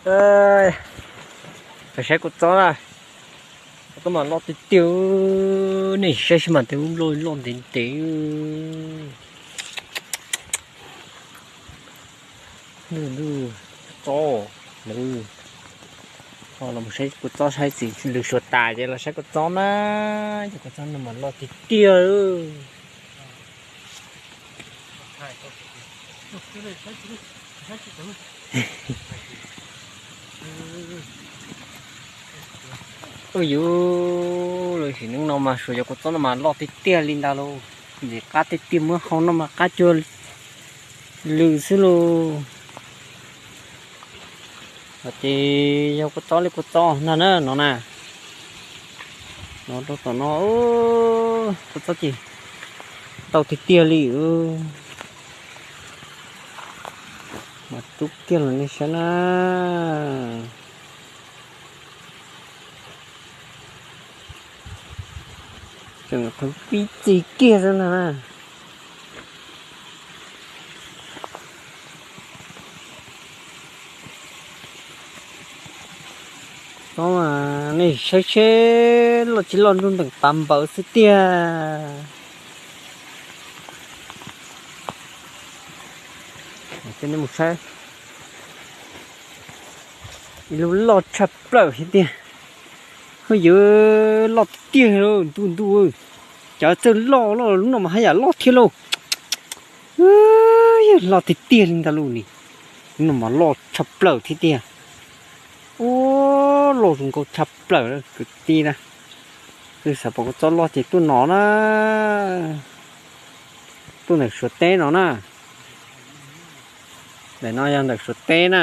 Saib kua txob na, kua txob mas loj tiag tiag, nej saib seb mas, tes loj loj ntev ntev. Ntuj, ntuj, txob, los saib kua txob, saib txiv lws suav tas ces los saib kua txob na. Ces kua txob no mas loj tiag tiag. Ua yuv, lub sim neej no mas suav cov kua txob no mas loj tiag tiag li ntag lauj. Ntxim qab tiag tiag, muab hau noj mas qab cuag lws xwb lauj. Ces yog kua txob li kua txob ntag na no na. No rau tom no, kua txob ces tau tiag tiag li. Mas rub kiag los nej saib na. Tseem qhwv pib txi kiag xwb ntag na. Txob mas nej saib seb loj tsis loj, nruj nteem tas npaws xwb tiag. Nej mus saib, ib lub loj tshaj plaws thiab tiag. Hwj yawg, loj tiag tiag lauj, ntuj ntuj. Cov txawj loj loj lub no mas haj yam loj thiab lauj. Loj tiag tiag li ntag lauj ni. Lub no mas loj tshaj plaws thiab tiag. Ua, loj zoo nkauj tshaj plaws kwv tij na. Leej xav pom kua txob loj ces tuaj no na. Tuaj ntawm Suav teb no na. Ntawm no yog ntawm Suav teb na.